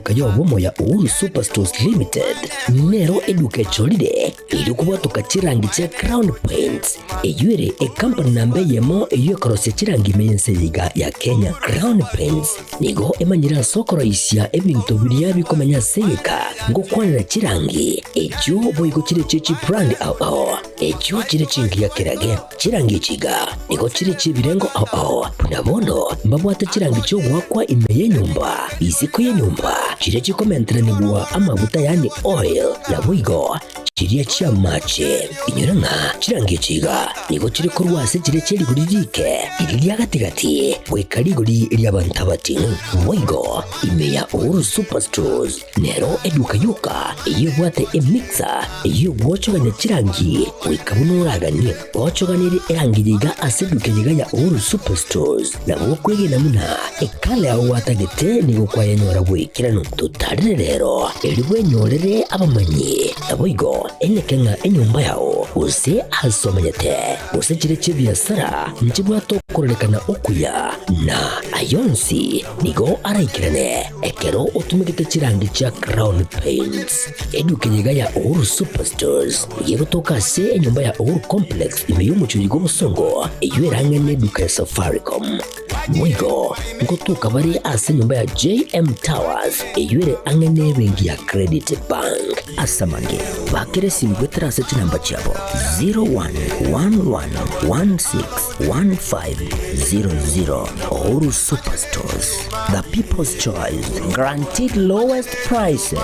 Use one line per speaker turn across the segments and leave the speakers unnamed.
Eduka y'obomo ya Uhuru Superstores Limited nero eduka echorire erio kobwatoka chirangi chia Crown Paints, eyio ere ekampani namba eyemo eyio ekorosia chirangi ime y'ense eye iga ya Kenya. Crown Paints nigo emanyire ase okoroisia ebinto biria bikomenya ase egeka ngokwanera chirangi echio boigo chire chie chibrand ao ao echio chire chingiya kerage. Chirangi echi iga nigo chire chi'ebirengo ao ao, buna bono mbabwate chirangi chi'ogoakwa ime y'enyomba, isiko y'enyomba, chiria chikomenteranigwa amaguta yaani oil, naboigo chiria chi'amache. Inyora ng'a chirangi echi iga nigo chire korwa ase chiria chie rigori riike, riria ria gati-gati, goika rigori ri'abanto abating'u. Boigo ime ya Uhuru Superstores Nero eduka yoka eyio ebwate emixer eyio egwochogania chirangi goika buna oraganie. Ochoganirie erangi yiga ase eduka yiga ya Uhuru Superstores nabo okwegena buna ekala yao gwatagete nigo kwayenyora bw'ekeranu. Totarire rero erio bwenyorere abamanyi naboigo eneke ng'a enyomba yao gose ase omanyete gose chire chi'ebiasara nchibwate okororekana okuya na ayonsi nigo araikerane Ekero otumegete chirangi chia Crown Paints, eduka eye iga ya Uhuru Superstores nigo egotoka ase enyomba ya Uhuru Complex ime y'omochie bw'obosongo eyio ere ang'e n'eduka ya Safaricom. Boigo ngotoka bare ase enyomba ya JM Towers eyio ere ang'e n'ebenki ya Credit Bank. Ase amange, bakera esimi goetera ase chinamba chiabo 0111161500. Uhuru Superstores, the people's choice, guaranteed lowest prices.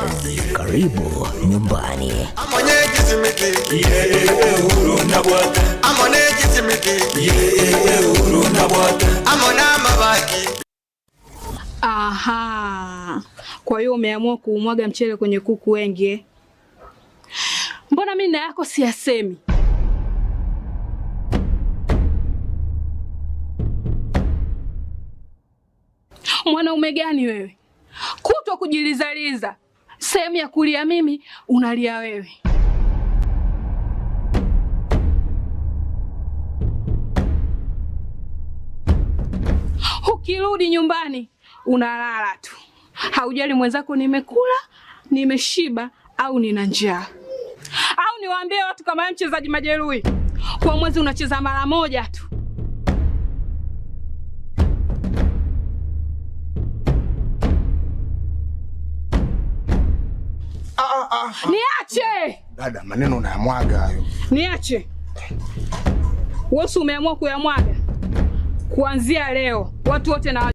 Karibu nyumbani.
Aha, kwa hiyo umeamua kuumwaga mchele kwenye kuku wengi eh? Mbona mimi na yako siyasemi? Mwanaume gani wewe, kutwa kujilizaliza, sehemu ya kulia mimi unalia wewe. Ukirudi nyumbani unalala tu, haujali mwenzako nimekula, nimeshiba au nina njaa. Au niwaambie watu kama wewe mchezaji majeruhi, kwa mwezi unacheza mara moja tu. Niache
Dada, maneno unayamwaga hayo.
niache. Wewe umeamua kuyamwaga kuanzia leo, watu wote na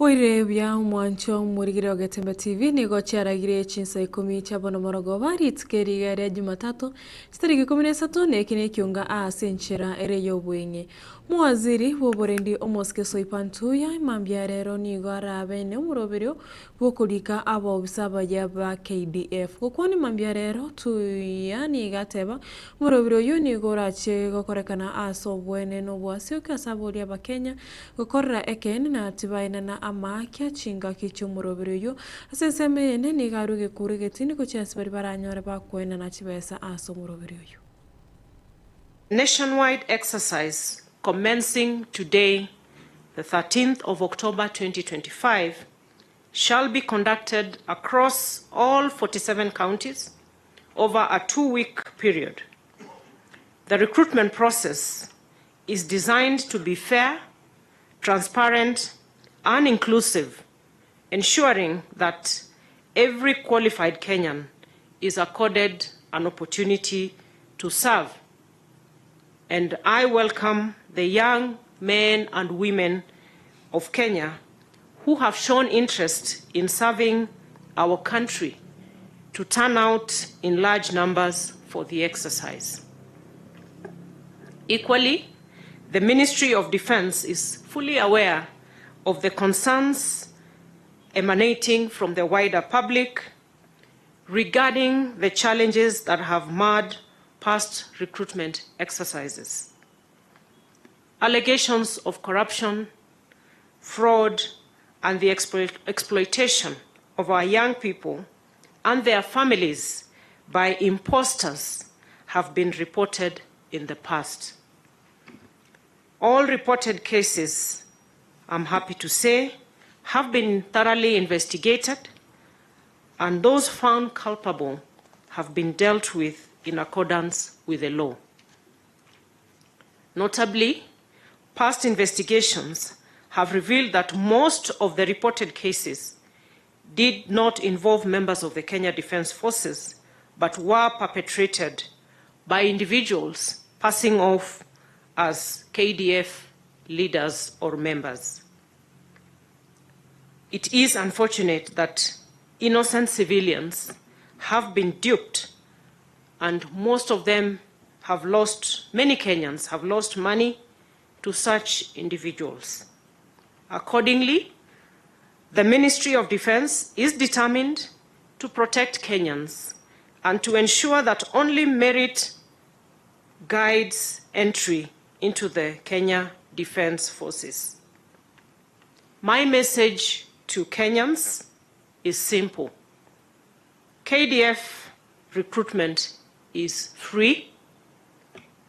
Oire buya omwancho omorigire o Getembe TV nigo chiaragire chinsa ikomi chia bono morogoba rituko eri iga ria Jumatatu chitariki ikomi na isato na eke nekionga ase enchera ere y'obweng'e. Mowaziri bw'oborendi omosike Soipan Tuya mambia rero nigo arabe nomoroberio bw'okorika abaobisa abayia ba KDF. Gokwania mambia rero Tuya nigo ateba omoroberi oyio nigo orache gokorekana ase obwene na obwasioki ase aboria abakenya gokorera ekeene na tibaenana amaakia chingaki chi'omoroberi oyio. Ase ensemo eyende nigo arue egekuro egetindi gochia ase baria baranyore bakoenana chibesa ase omoroberi oyio.
Nationwide exercise commencing today the 13th of October 2025 shall be conducted across all 47 counties over a two-week period. The recruitment process is designed to be fair, transparent, and inclusive, ensuring that every qualified Kenyan is accorded an opportunity to serve. And I welcome the young men and women of Kenya who have shown interest in serving our country to turn out in large numbers for the exercise. Equally, the Ministry of Defense is fully aware of the concerns emanating from the wider public regarding the challenges that have marred past recruitment exercises. Allegations of corruption, fraud, and the exploitation of our young people and their families by imposters have been reported in the past. All reported cases, I'm happy to say, have been thoroughly investigated, and those found culpable have been dealt with in accordance with the law. Notably, past investigations have revealed that most of the reported cases did not involve members of the Kenya Defence Forces, but were perpetrated by individuals passing off as KDF leaders or members. It is unfortunate that innocent civilians have been duped, and most of them have lost, many Kenyans have lost money to such individuals. Accordingly, the Ministry of Defense is determined to protect Kenyans and to ensure that only merit guides entry into the Kenya Defense Forces. My message to Kenyans is simple. KDF recruitment is free.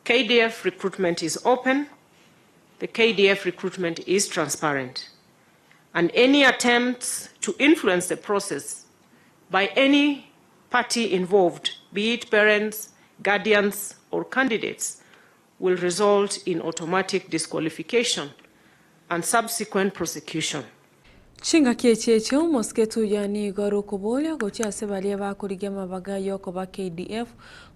KDF recruitment is open. The KDF recruitment is transparent. And any attempts to influence the process by any party involved, be it parents, guardians, or candidates, will result in automatic disqualification and subsequent prosecution.
Chingaki echi echio omosike Tuya nigo ore okoboria gochia ase baria bakorigia amabaga y'okoba KDF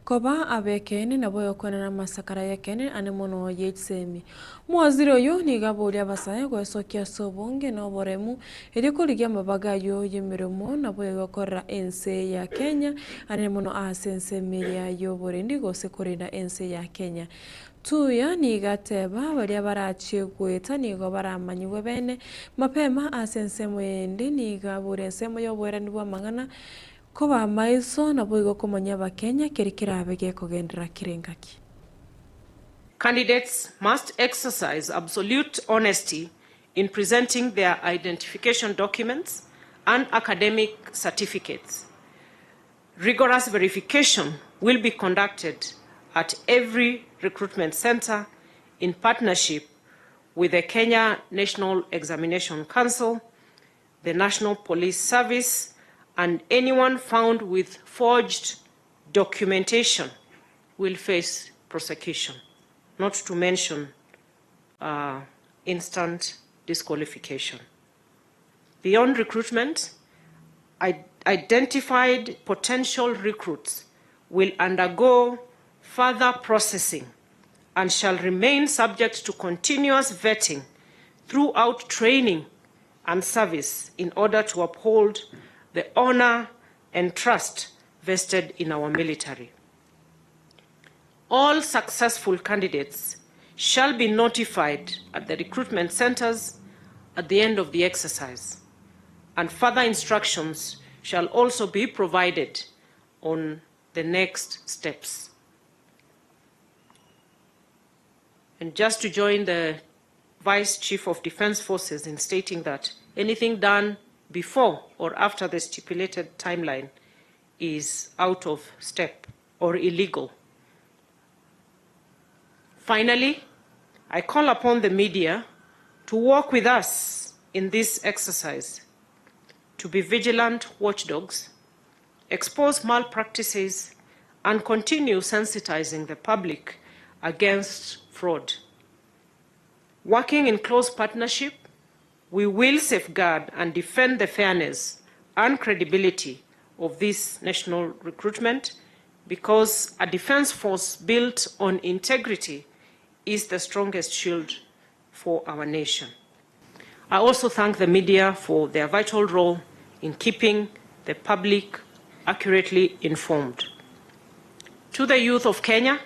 koba ab'ekeene nabo oyokwenena amasakara y'ekeene ane mono ye chisemi. Omowaziri oyo nigo aboria abasae goesokia ase obonge na oboremu erio korigia amabaga ayio y'emeremo nabo egokorera ense ya Kenya ane mono ase ensemo eria y'oborendi gose korenda ense ya Kenya. Tuya nigo ateba, Baria barachie goeta nigo baramanyigwe bene mapema ase ensemo eyende, nigo abure ensemo y'oboerani bw'amang'ana koba amaiso, naboigo komanyia Abakenya keria kerabe gekogenderera kera engaki.
Candidates must exercise absolute honesty in presenting their identification documents and academic certificates. Rigorous verification will be conducted at every recruitment center in partnership with the Kenya National Examination Council, the National Police Service, and anyone found with forged documentation will face prosecution, not to mention instant disqualification. Beyond recruitment, identified potential recruits will undergo further processing and shall remain subject to continuous vetting throughout training and service in order to uphold the honor and trust vested in our military. All successful candidates shall be notified at the recruitment centers at the end of the exercise, and further instructions shall also be provided on the next steps. And just to join the Vice Chief of Defense Forces in stating that anything done before or after the stipulated timeline is out of step or illegal. Finally, I call upon the media to work with us in this exercise, to be vigilant watchdogs, expose malpractices, and continue sensitizing the public against fraud. Working in close partnership, we will safeguard and defend the fairness and credibility of this national recruitment, because a defense force built on integrity is the strongest shield for our nation. I also thank the media for their vital role in keeping the public accurately informed. To the youth of Kenya,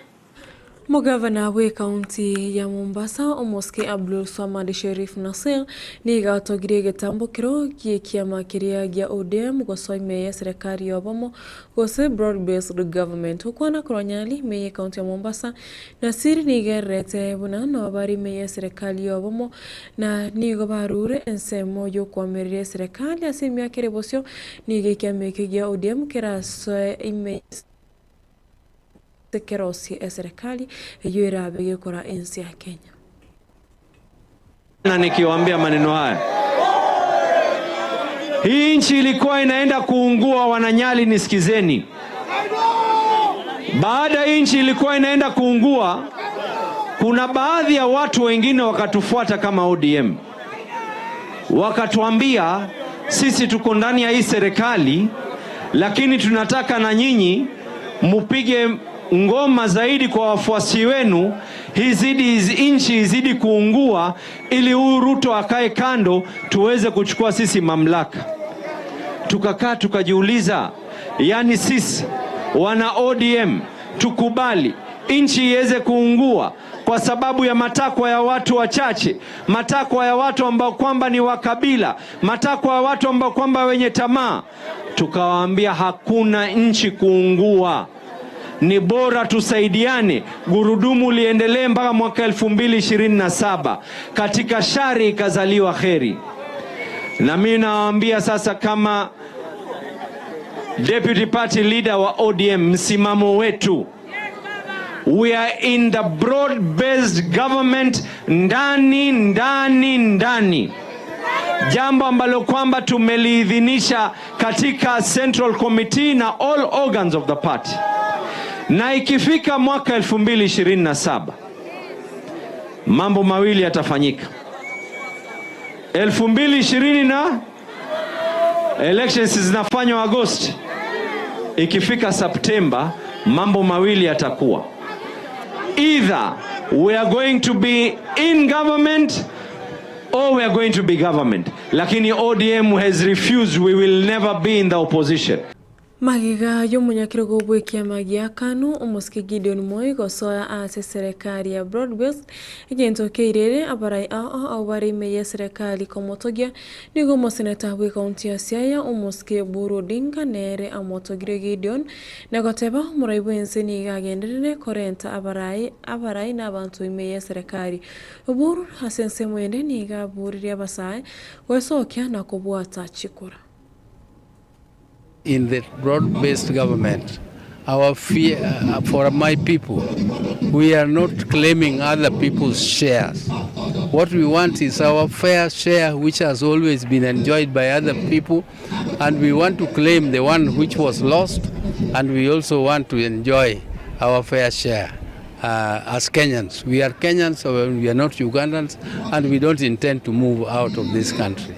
Omogavana bw'ekaunti ya Mombasa, Omosike Abdul Swamad Sherif Nassir, nigo atogirie egetambokero gi'ekiama keria gia ODM gosoa ime y'eserekari y'obomo gose Broad Based Government. Gokwana korwa Nyali ime y'ekaunti ya Mombasa, Nassir nigo ererete buna nabo bare ime y'eserekari y'obomo na nigo barure ensemo y'okoamereria eserekari ase emiaka ere bosio nigo ekiama ekio gia ODM kerasoe ime Kerosie eserekari eyio erabe gekora ense ya Kenya.
Na nikiwaambia maneno haya, hii nchi ilikuwa inaenda kuungua. Wananyali, nisikizeni. Baada hii nchi ilikuwa inaenda kuungua, kuna baadhi ya watu wengine wakatufuata kama ODM, wakatuambia sisi tuko ndani ya hii serikali, lakini tunataka na nyinyi mupige ngoma zaidi kwa wafuasi wenu, hizidi nchi izidi kuungua, ili huyu Ruto akae kando, tuweze kuchukua sisi mamlaka. Tukakaa tukajiuliza, yani sisi wana ODM tukubali nchi iweze kuungua kwa sababu ya matakwa ya watu wachache, matakwa ya watu ambao kwamba ni wakabila, matakwa ya watu ambao kwamba wenye tamaa. Tukawaambia hakuna nchi kuungua, ni bora tusaidiane, gurudumu liendelee mpaka mwaka 2027. Katika shari ikazaliwa kheri. Na mimi nawaambia sasa kama deputy party leader wa ODM, msimamo wetu we are in the broad based government, ndani ndani ndani, jambo ambalo kwamba tumeliidhinisha katika Central Committee na all organs of the party, na ikifika mwaka 2027 mambo mawili yatafanyika. 2020 na elections zinafanywa Agosti, ikifika Septemba mambo mawili yatakuwa either we are going to be in government or we are going to be government. Lakini ODM has refused, we will never be in the opposition.
Magega y'omonyakerogo bw'ekiama gia Kanu, omosike Gideon Moi gosoa ase eserekari ya Broad Based, egento keirere abarai ao ao bare ime y'eserekari komotogia, nigo omoseneta bw'ekaunti ya Siaya omosike Oburu Odinga nere amotogire Gideon na goteba omorai bw'ense nigo agenderere korenta abarai abarai na abanto ime y'eserekari. Oburu ase ensemo ende nigo aboririe abasae goesokia na kobwata chikura.
In the broad-based government, our fear for my people, we are not claiming other people's shares. What we want is our fair share, which has always been enjoyed by other people, and we want to claim the one which was lost, and we also want to enjoy our fair share. As Kenyans. We are Kenyans, we are not Ugandans, and we don't intend to move out of this country.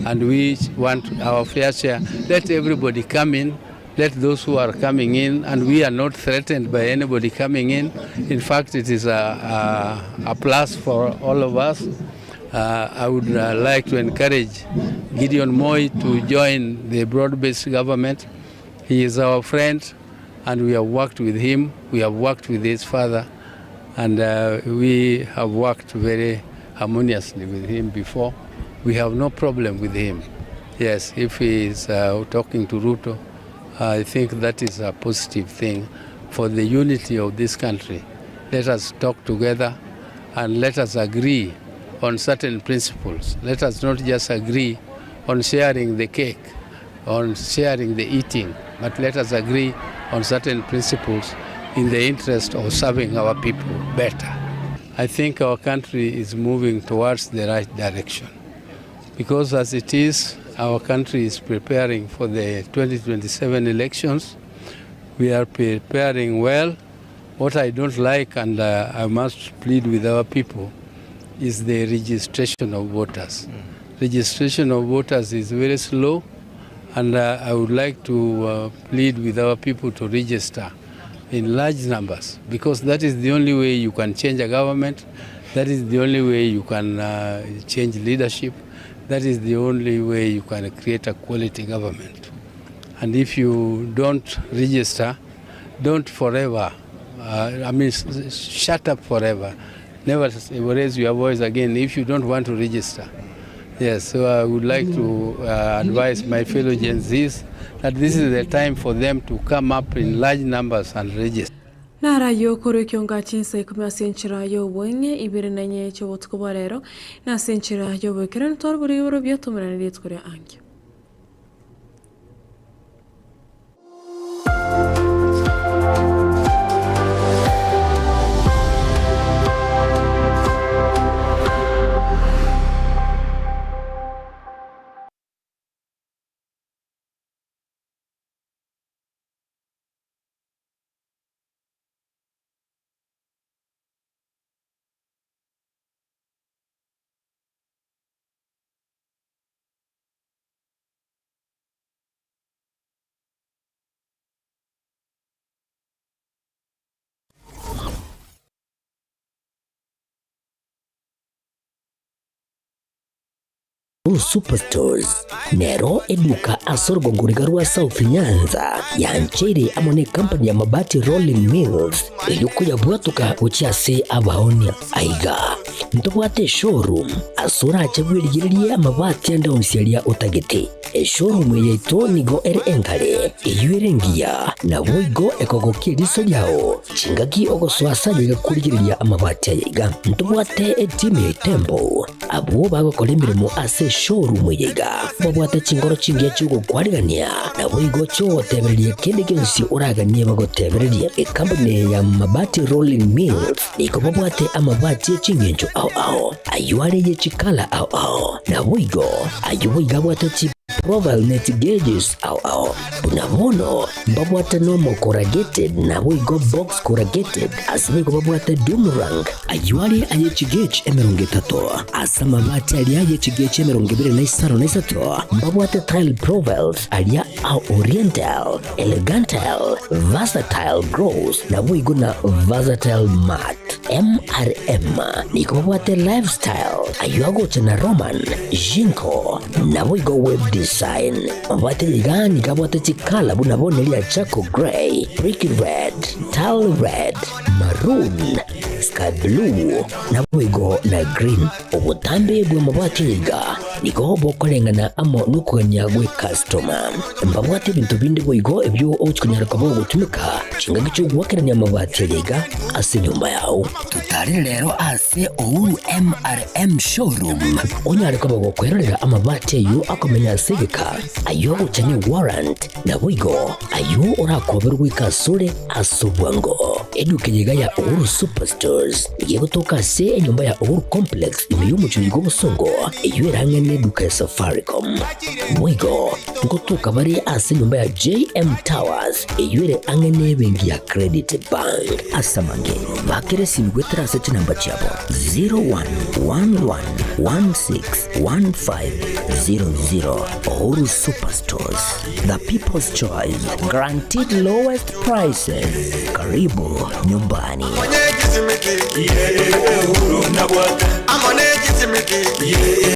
And we want our fair share. Let everybody come in. Let those who are coming in, and we are not threatened by anybody coming in. In fact, it is a plus for all of us. I would like to encourage Gideon Moi to join the broad-based government. He is our friend, and we have worked with him. We have worked with his father, and we have worked very harmoniously with him before. We have no problem with him. Yes, if he is talking to Ruto, I think that is a positive thing for the unity of this country. Let us talk together and let us agree on certain principles. Let us not just agree on sharing the cake, on sharing the eating, but let us agree on certain principles in the interest of serving our people better. I think our country is moving towards the right direction because as it is, our country is preparing for the 2027 elections. We are preparing well. What I don't like, and I must plead with our people, is the registration of voters. Registration of voters is very slow, and I would like to plead with our people to register in large numbers, because that is the only way you can change a government, that is the only way you can change leadership, that is the only way you can create a quality government. And if you don't register, don't forever I mean shut up forever, never raise your voice again if you don't want to register. Yes, so I would like to advise my fellow Gen Zs that this is the time for them to come up in large numbers and register.
Narayio korwa ekionga chinsa ikomi ase enchera y'obweng'e ibere na inye chi'obotuko bwa rero, na ase enchera y'oboikeranu tware boria borobio tomerane rituko ria ankio.
Blue Superstores nero eduka ase orogongo riga rwa South Nyanza yancheire amo ne company ya Mabati Rolling Mills erio koyabwatoka gochia ase abaonia. Aiga ntobwate eshowroom ase orache bwerigererie amabati ande onsi aria otagete. Eshowroom eye yaito nigo ere enkare, eyio ere engiya, naboigo ekogokia eriso riao chingaki ogosoa ase ayaiga korigereria amabati ayaiga. Ntobwate etimu ya Itembo Abwo bagokora emeremo ase eshowroom eye iga babwate chingoro chingiya chi'ogokwarigania, naboigo chi'ogotebereria kende gionsi oraganie bagotebererie. Ekampuni eye ya Mabati Rolling Mills nigo babwate amabati e chingencho ao ao, ayio are ye chikala ao ao, naboigo ayio boigo abwate chi profile ne chigeges ao ao. Buna bono mbabwate normal corrugated naboigo box corrugated, ase boigo babwate doom rank, Ayio are aye chigech emerongo etato, ase amabati aria aye chigech emerongo ebere na isano na isato, mbabwate tile profiles aria a oriental, elegantile, versatile gross, naboigo na versatile matte. MRM nigo babwate lifestyle, ayio agocha na Roman, Jinko, naboigo web design. Mabati aya iga nigo abwate chikala buna bono eria charcoal grey, brick red, tile red, maroon, sky blue, naboigo na green. Obotambe bw'amabati aya iga nigo bokoreng'ana amo nokogania gw'ekastoma. Mbabwate ebinto binde boigo ebio ogochia konyara koba ogotumeka chingaki chi'ogoakerania amabati aya iga ase enyomba yao. Totarere rero ase Uhuru MRM Showroom onyare koba gokwerorera amabati ayio akomenya ase egeka, ayio agocha ne warrant, naboigo ayio orakoberwe goika asore ase obwango. Eduka eye iga ya Uhuru Superstores nigo egotoka ase enyomba ya Uhuru Complex ime y'omochie oiga obosongo, eyio ere ang'e neduka ya Safaricom. Boigo ngotoka bare ase enyomba ya JM Towers eyio ere ang'e nebenki ya Credit Bank. Ase amange, bakera esimi goetera ase chinamba chiabo 0111161500. Uhuru Superstores, the people's choice, guaranteed lowest prices. Karibu nyumbani.